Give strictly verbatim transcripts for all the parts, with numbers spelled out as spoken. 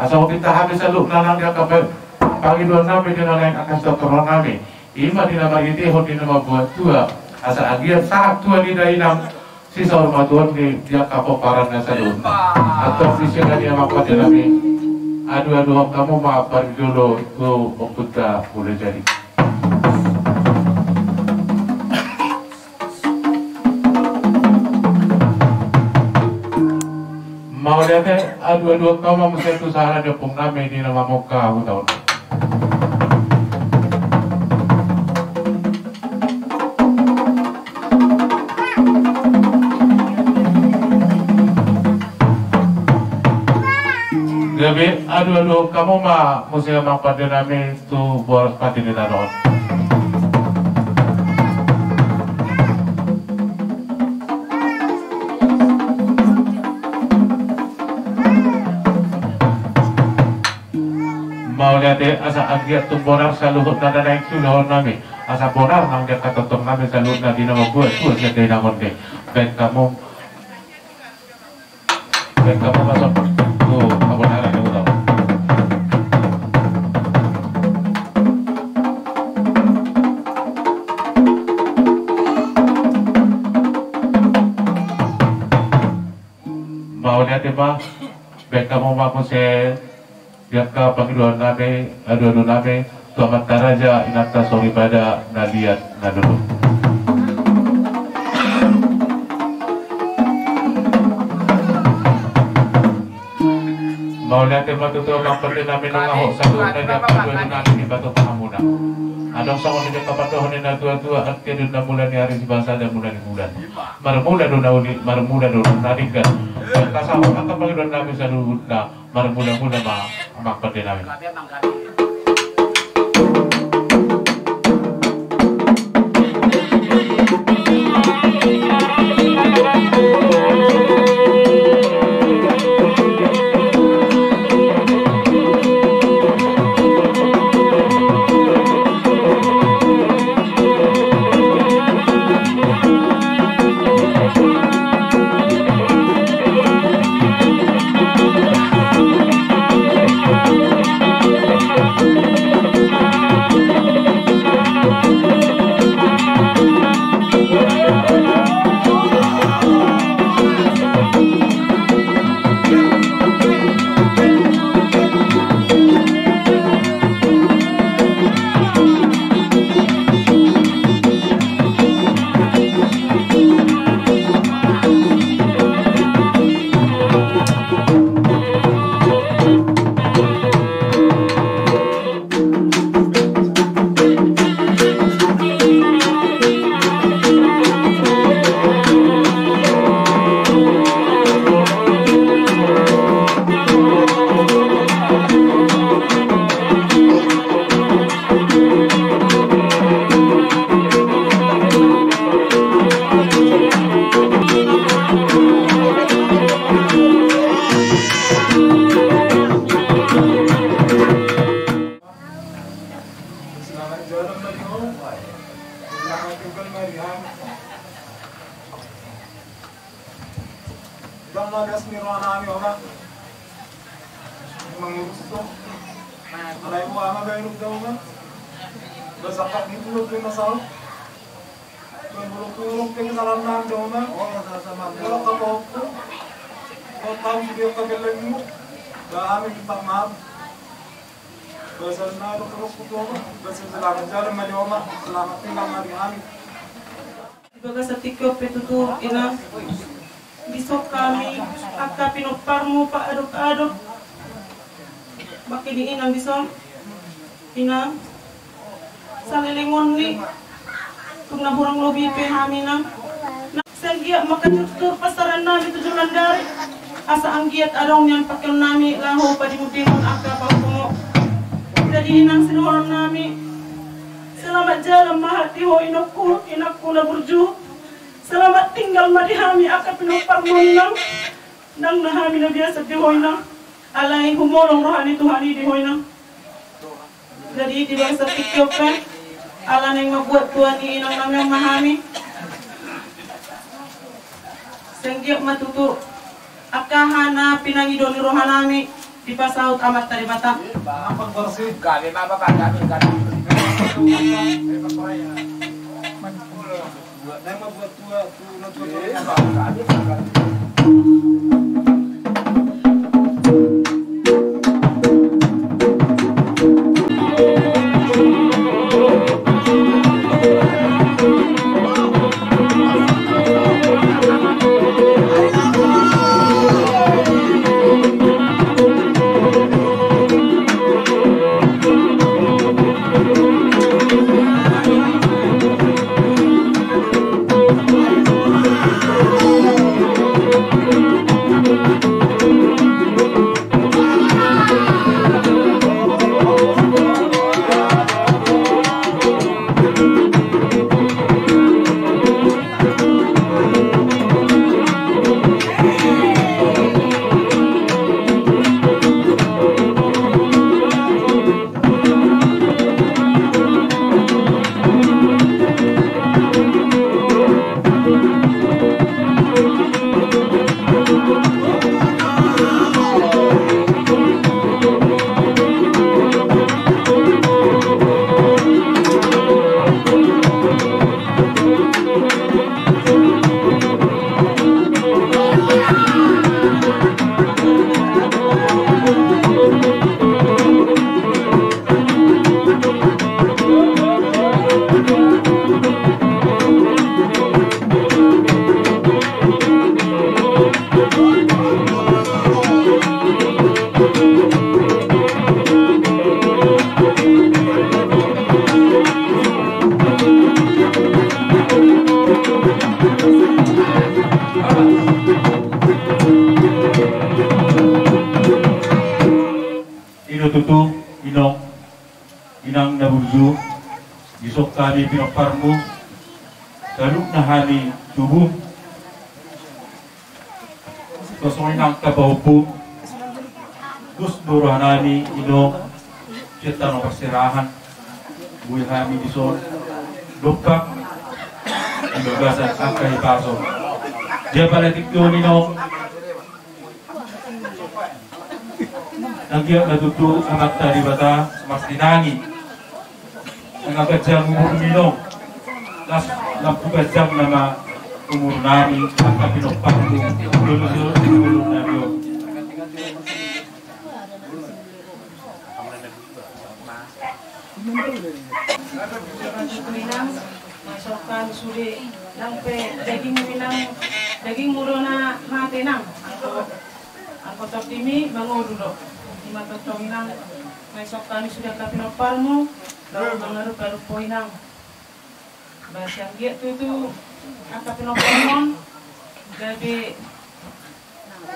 Songon i ma hami saluhutna nang di angka pangidoan nami di na naeng angka sitaonon nami. I ma di na marhitehon di na mambuat tua, asa anggiat sahat tua ni dainang sisaur matua ni di angka pomparan na saluhutna. Antong di sini di amang pande nami, adu-aduhon hamu ma parjolo tu ompunta Mulajadi. Mauliate, adu-aduhon hamu ma muse tu sahala ni ompung nami di na mamungka huta on. Gabe, adu-aduhon hamu ma muse amang pande nami tu boras pati ni tano on. Mauliate, asa anggiat tung bonar saluhutna na naeng sulahon nami, asa bonar nang di angka tongtong nami saluhutna di na mambuat tua sian dainang on. Baen hamu. Baen hamu ma son tu habonaran ni huta on. Mauliate ma, baen hamu ma muse di angka pangidoan nami, adu-adu nami, tu amanta raja, inanta soripada, na liat, na lolo. Mauliate ma tutu amang pande nami nang ahu saluhutna di angka adu-adu nami di batu pangamuna. Adong songon i di angka pandohan ni na tua-tua, angka adu na mula ni ari sibahasa na mula ni bulan. Marmula do na uli, marmula do na denggan. Angka sahat angka pangidoan nami saluhutna. Marmula-mula ma amang pande nami. Selamat jalan, Mario. Selamat tinggal, Marian. Ndang na das ni roha nami, Oma. Mangurus tu. Alai bo ama bae ruk da, Oma. Basakat ni pulut ni masal. Mangurus tu ruk pe kesalahan nami da, Oma. Kalau kapok tu. Kau tahu dia kagelamu. Ba ami minta maaf. Basa na ruk-ruk tu, Oma. Basa selamat jalan ma di Oma. Selamat tinggal ma di ami. Di bagasan tingki on pe tutu, Inang, dison hami angka pinomparmu paadop-adop. Bangke ni Inang dison, Inang, saleleng on ni tung na hurang lobi pe hami, Inang. Sai anggiat ma tutu pasaran nami tu joloan on, asa anggiat adong nian pangkeon nami laho padimun-dimun angka pahompu. Jadi, Inang, sidohonon nami, selamat jalan ma di ho, inongku, inangku na burju. Selamat tinggal ma di hami angka pinomparmu, Inang. Ndang na hami na biasa di ho, Inang. Alai humolong roha ni Tuhan i di ho, Inang. Jadi, di bagasan tingki on pe, ala naeng mambuat tua ni inang nami on ma hami. Sai anggiat ma tutu angka aha na pinangido ni roha nami, Dipasaut Amanta Debata. I do tutu, Inong, Inang na burju, dison hami pinomparmu, saluhutna hami tubu. Songon i nang angka pahompu, dos do roha nami, Inong, sian tano parserahan, boi hami dison dompak di bagasan angka hipaso. Di apala tingki on, Inong, anggiat ma tutu Amanta Debata martinangi nang ganjang umurmi, Inong. Las lampu ganjang nama umur nami, angka pinomparmu, dulu-dulu umur nami on. Inang, masuk kan sude, nang pe dagingmu, Inang, dagingmu do na mate, Inang. Anggo tondimi mangolu do. I ma tongtong, Inang, masuk kan sude angka pinomparmu, laho mangarup-arup ho, Inang. Ba sai anggiat tutu angka pinomparmon gabe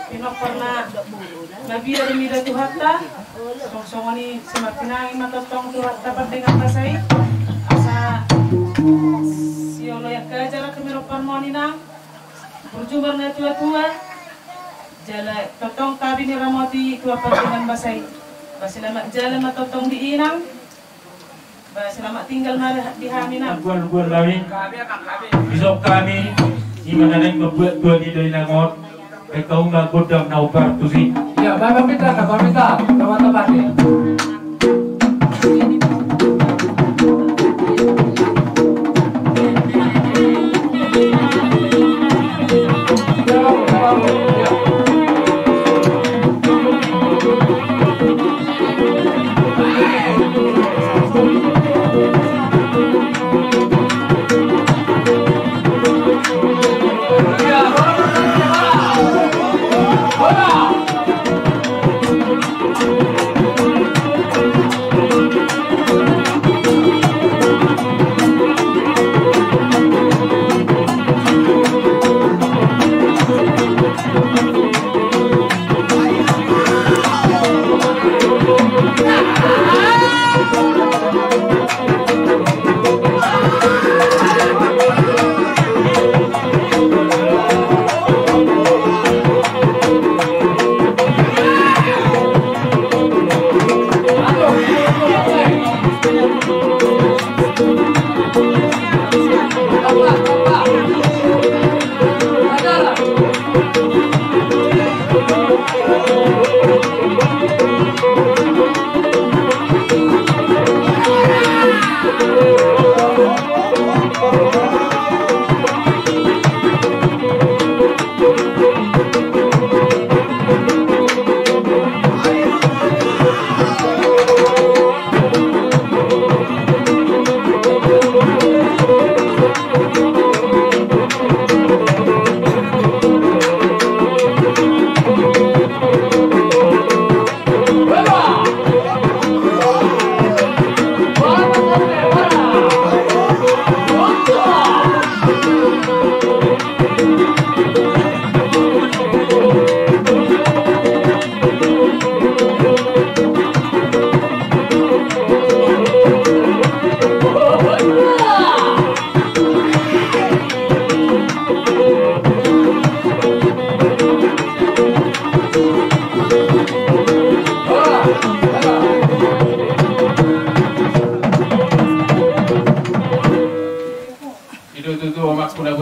pinompar na mabiar mida Tuhanta. Songon i, sai martinangi ma tongtong Tuhanta pardenggan basa i, asa sioloan gaja angka pinomparmon, Inang, burju marnatua-tua. Jala tongtong tabi ni ramoti Tuhan pardenggan basa i. Ba selamat jalan ma tongtong di i, Inang. Ba selamat tinggal ma di hami, Inang. Buan-buan nami. Dison hami, i ma na naeng mambuat tua ni dainang on. Baen hamu ma gondang na hombar tusi. Ia, baen ma pita, na baen pita. Tama-tama ni.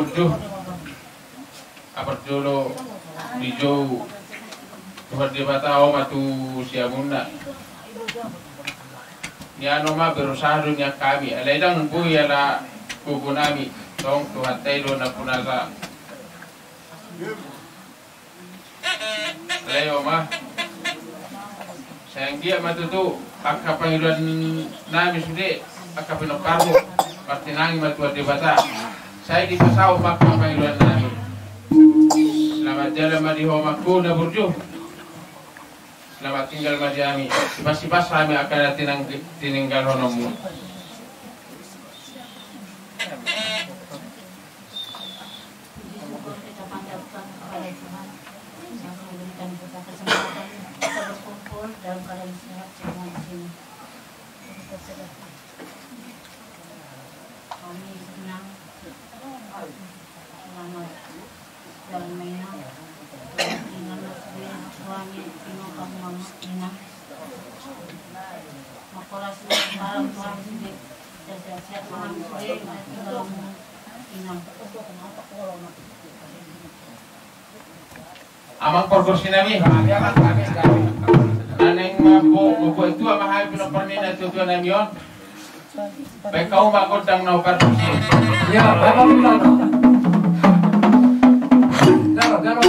Tuh. Apar jolo dijou Tuhan Debata, oma tu siamunna. Nian oma berusaha do nian hami, alai ndang boi ala gogo nami, tong Tuhanta i do na punasa. Alai oma, sai anggiat ma tutu angka pangidoan nami sude, angka pinomparmu, martinangi ma Tuhan Debata. Sai dipasaut ma angka pangidoan nami. Selamat jalan ma di ho, omangku na burju. Selamat tinggal ma di hami. Sipasipas hami angka na tinang-, tininggalhononmu. Bersyukur kita panjatkan kepada Tuhan yang masih memberikan kita kesempatan bisa berkumpul dalam keadaan sehat semua di sini. Kami senang, selamat jalan mainan. Inang, suami, tino kamu mama, inang. Makolas malam Tuhan sude. Sehat-sehat malam sude, inang. Amang pargonsi nami. Naeng mambo, mambo itu ama hai pinompar ni na tutua nami on. Baik kau ma gondang na pargonsi. Ya, baik kau ma. Jaro, jaro.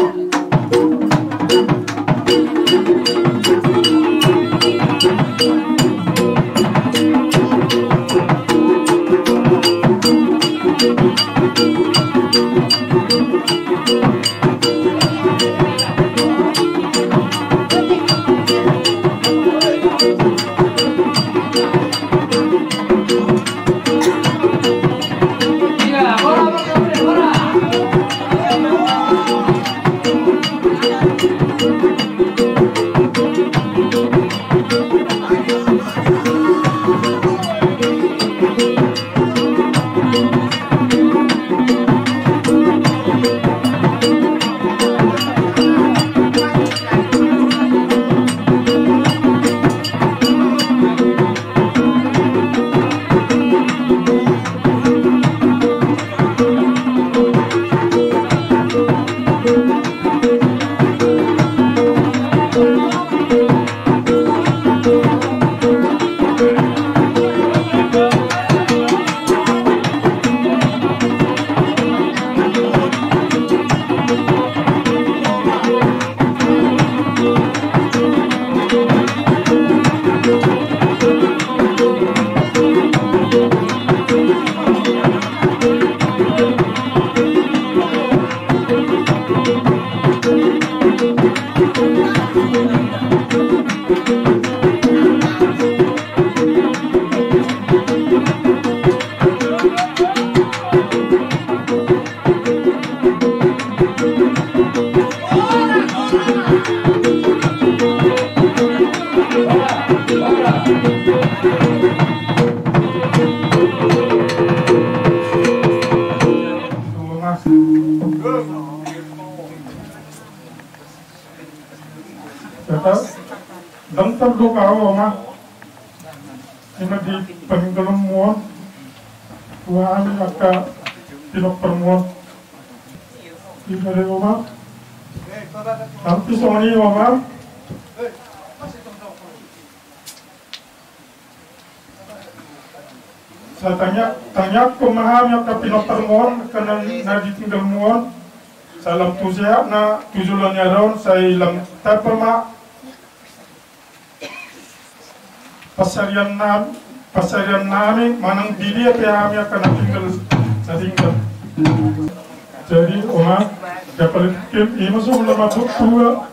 Ndang tardoka ho, oma. Ima di paninggalanmu on, tu hami angka pinomparmu on. Ima do, oma. Alai songon i, oma. Sai tangiang, tangiangkon ma hami angka pinomparmu on, angka na, na ditinggalmu on. Sai lam tu sehatna tu joloan ni ari on, sai lam tamba ma pansarian nam-, pansarian nami manang di dia pe hami angka na tinggal, na tinggal. Jadi, oma, dapat kim, ima songon na mabuk tua.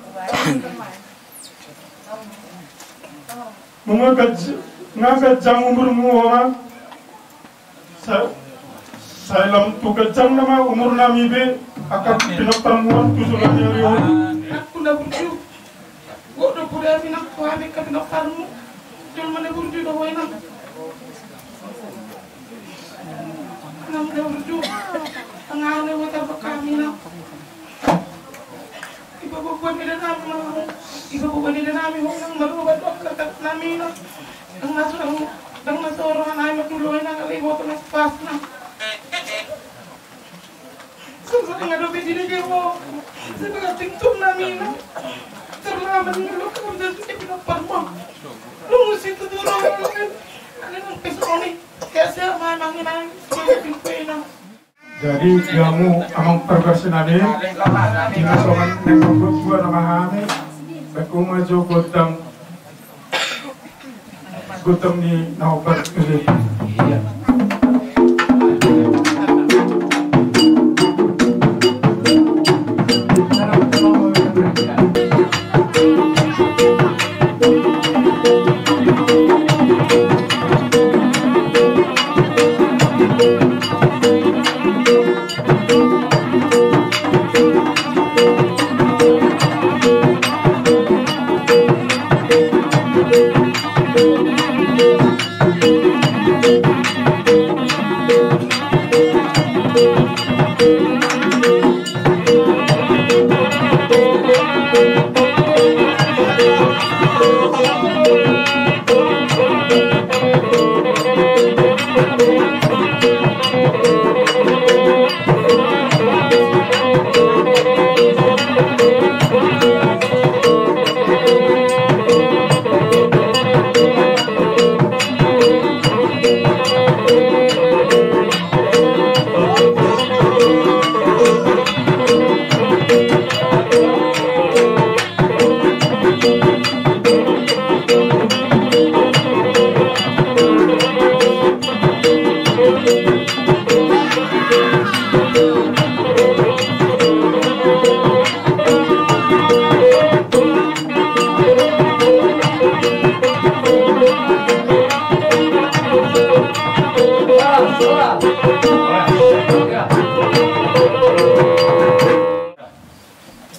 Nunga ganj-, nunga ganjang umurmu, oma. Sa-, sai lam tu ganjang nama umur nami be, angka pinomparmu on tu joloan ni ari on. Anakku na burju. Gok do pudami nang tu hami angka pinomparmu. Jolma na burju do ho, inang. Inang na burju. Tangihon ma hami, inang. Ipaboa-boa ni ida nami ma ho. Ipaboa-boa ni ida nami ho, inang, marobat do angka nami, inang. Ndang na so, ndang, ndang na so roha nami mangido, inang, alai iboto ma sipasna. Mangadopi diri dia mo. Sebagai tingtung nami na. Karena menurut kamu dan sudah pinompar mo. Lu mesti tutu orang lain. Ada yang pesoni. Kayak saya main angin angin. Sebagai tingtung na. Jadi, dia mu amang pargonsi nami. Di na songon na pangkon dua nama hami. Baik uma jo gotang. Gotong ni na hombar.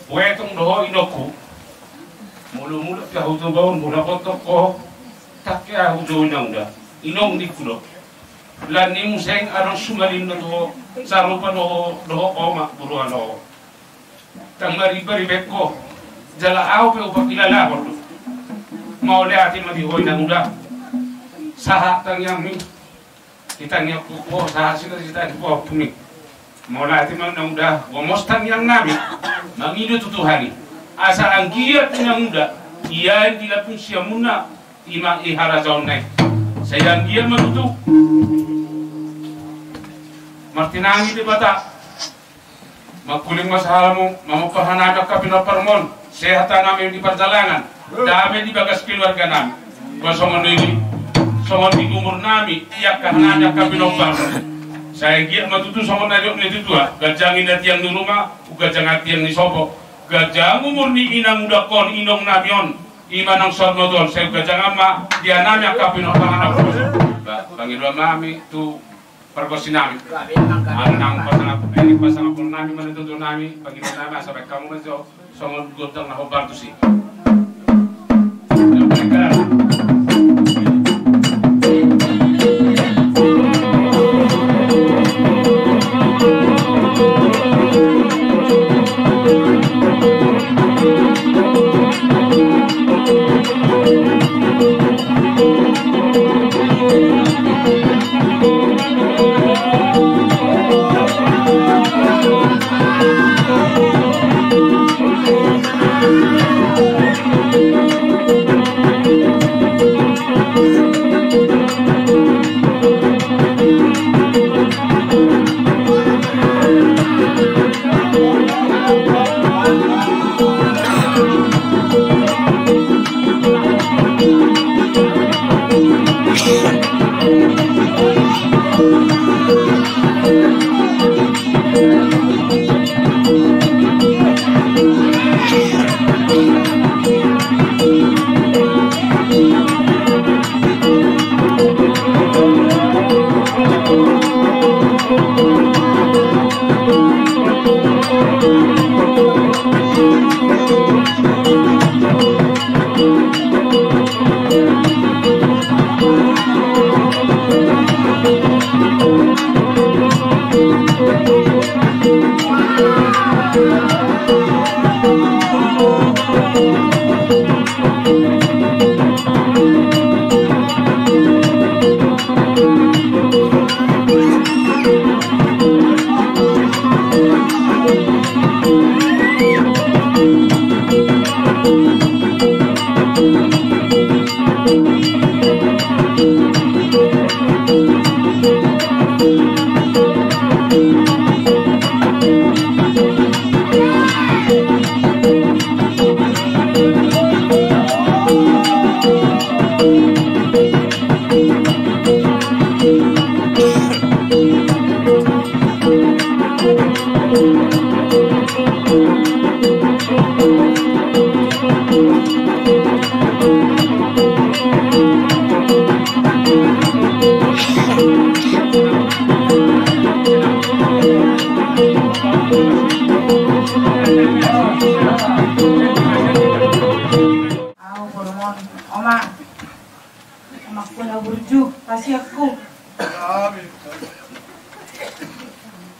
Boetong do ho inongku. Molo molo pe ahu jo baon bola kotok ho. Tangke ahu jo inang da. Inong ningku do. Lan ni museng adong sumalin do tu ho. Sarupa do ho do ho oma buruan ho. Tang maribari bek ho. Jala ahu pe upakilala ho do. Mauliate ma di ho inang da. Sahat tangiangmi. Di tangiangku ho sahat sika di tangiangku ho puni. Mauliate ma inang da, gomos tangiang nami. Mangido tu Tuhan i. Asa anggiat inang da, ia di lapung siamunna, ima i harajaon nai. Sai anggiat ma tutu. Martinangi Debata. Mangkuling ma sahala mu, mamompar hanami angka pinomparmon, sehat hanami di parjalangan, dame di bagas keluarga nami. Ba songon i, songon di umur nami, iangka hanami angka pinompar. Sai giat ma tutu songon na didok ni tutua, ganjang inna tiang ni ruma, umganjang tiang ni sopo, ganjang umur ni inang udangkon, inong nami on, ima nang saur matua on, sai umganjang ma di hanami angka pinompar hanami. Ba, pangidoan nami tu pargonsi nami. Manang pasangaphon, eh, pasangaphon nami, manang tutu nami, pangidoan nami, asa baen hamu ma jo songon gotong na hombar tusi.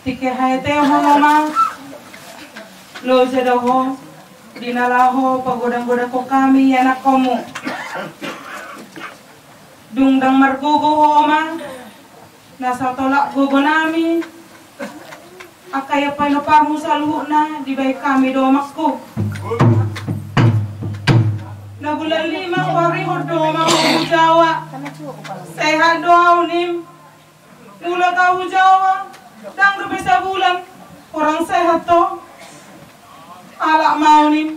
Tingki haetehon, Oma, loja do ho di na laho pagodang-godanghon hami ianakkonmu. Dung ndang margogo ho, Oma, na satolap gogonami angka ia painoparmu saluhutna dibahen hami do, omakku. Na bulan lima huarihon do, Oma, ho tu Jawa. Sehat do ahu, nim. Mulak ahu tu Jawa, ndang dope sabulan hurang sehat ho. Alap ma ahu, nim,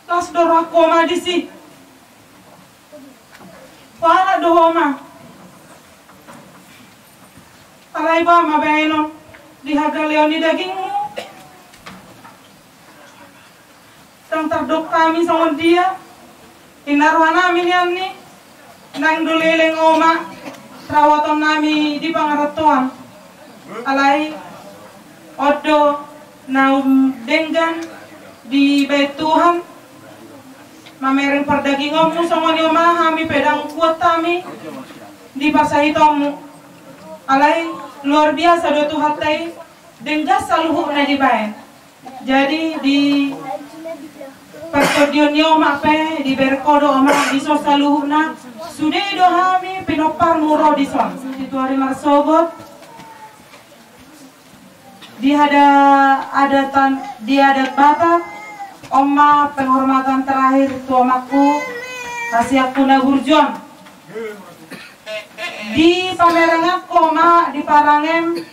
las do rohangku, Oma, disi. Hualat do ho, Oma. Alai boha ma bahenon di hagaleon ni dagingmu? Ndang tardok hami songon dia. Inna rohanami nian, nim, nang do leleng, Oma, rawaton nami di pangarantoan. Alai on do na umdenggan dibahen Tuhan, mamereng pardagingonmu songon i, Oma, hami pe ndang kuat hami di parsahitonmu. Alai luar biasa do Tuhanta i, denggan saluhutna dibahen. Jadi di partondion ni Oma pe dibereng ho do, Oma, dison saluhutna. Sude do hami pinomparmu ro dison. Situari marsogot di ada, adatan, di adat Batak, on ma penghormatan terakhir tu omakku, hasianku na burju on. Dipamerenganku, Oma, di parangem,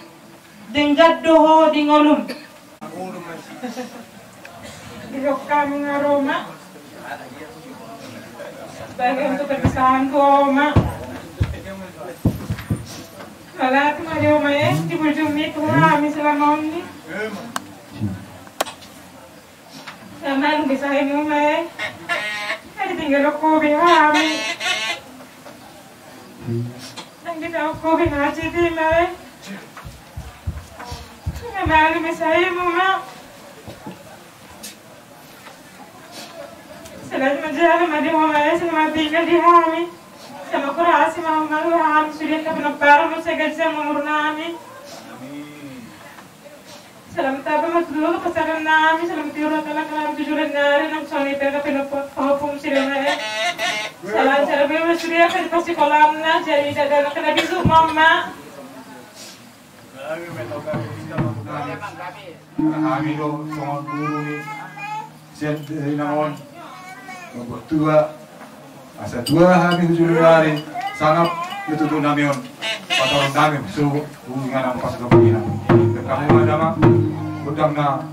denggan do ho di ngolum. Didok hami nga ro, Oma. Bagian tu perpisahan tu Oma. Mauliate ma di Oma, e, di burju ni tu hami selama on i. Sama bisa ini, Oma, e. Ndang ditinggalhon ho be hami. Ndang ditaon ho be hami, Oma, e. Mauliate ma di Oma. Selamat majalan ma di Oma, e, selamat tinggal di hami. Sama kurasi ma Oma, hami sudah ke penamparan, mau saya gaji sama umur nami. Selamat taba ma tu pasaran nami, selamat tiur na tala kalam tujuh dan nari, nang soni pega penopo, pahopung sirena, e. Salam cara bebe sudah ke di pasikolamna, jadi dada na kena bisu mama. Hami do songon guru ni sian, e, inang on. Mambuat tua, asa tua hami tu julu nari, sangap tu tutu nami on. Patoron nami so hubungan na pas do pina. Kamu ada ma, godang na.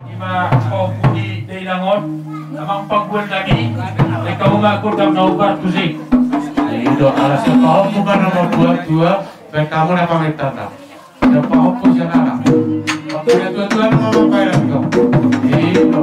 Ima pahompu ni dainang on, amang panggual nami, lengkahu ma gondang na hombar tusi. I do, ala sian pahompu ma na mambuat tua, baen hamu na pamintaan. Sian pahompu sian anak. Panggual na tua-tua na mambaen hamu. I do.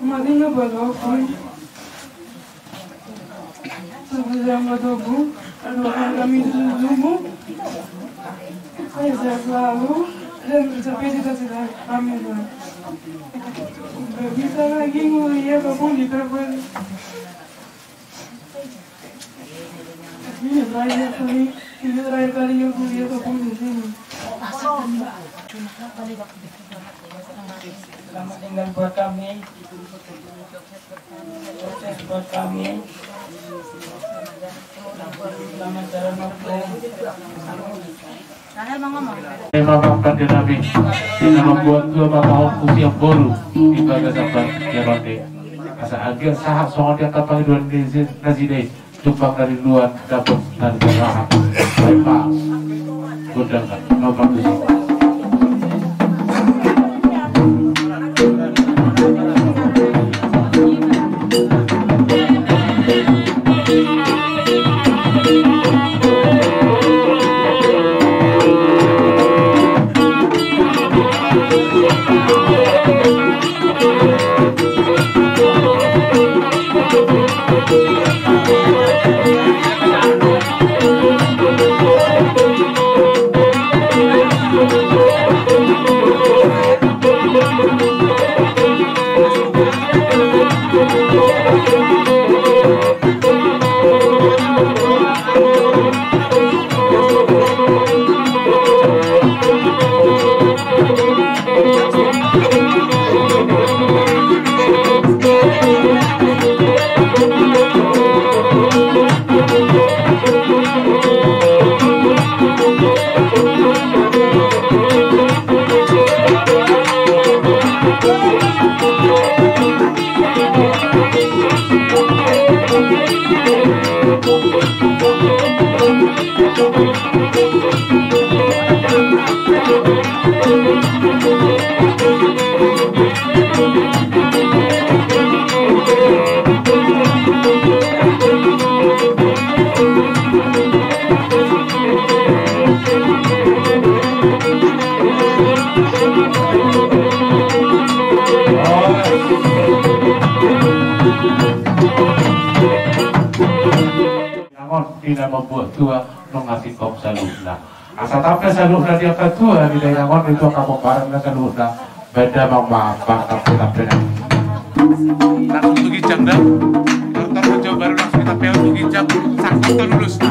Maringa balo. Sebelum bertemu, aduh, kami dulu. Saya selalu dan sampai di sini. Amin. Gak bisa lagi ngeliat apapun di telepon. Ini terakhir kali, ini terakhir kali yang kulihat apapun di sini. Selamat tinggal buat kami. Sukses buat kami. Selamat jalan waktu. Memang pande nami, di na mambuat tua ma pahompu sian boru di bagasan partingkian on. Asa agia sahat songon dia angka pangidoan ni si, nasida i. Tumpang dari luar dapot dari tengah. Baik, Pak. Gondang, nomor tujuh. Inangon, di na mambuat tua, nunga singkop saluhutna. Asa tamba saluhutna di angka tua, di na inangon, di tu angka pomparanna saluhutna. Banda ma, ma, ma, tampe, tampe na. Langsung tu ginjang da. Tar, tar, jauh baru langsung kita peon tu ginjang. Sakit tu lulusna.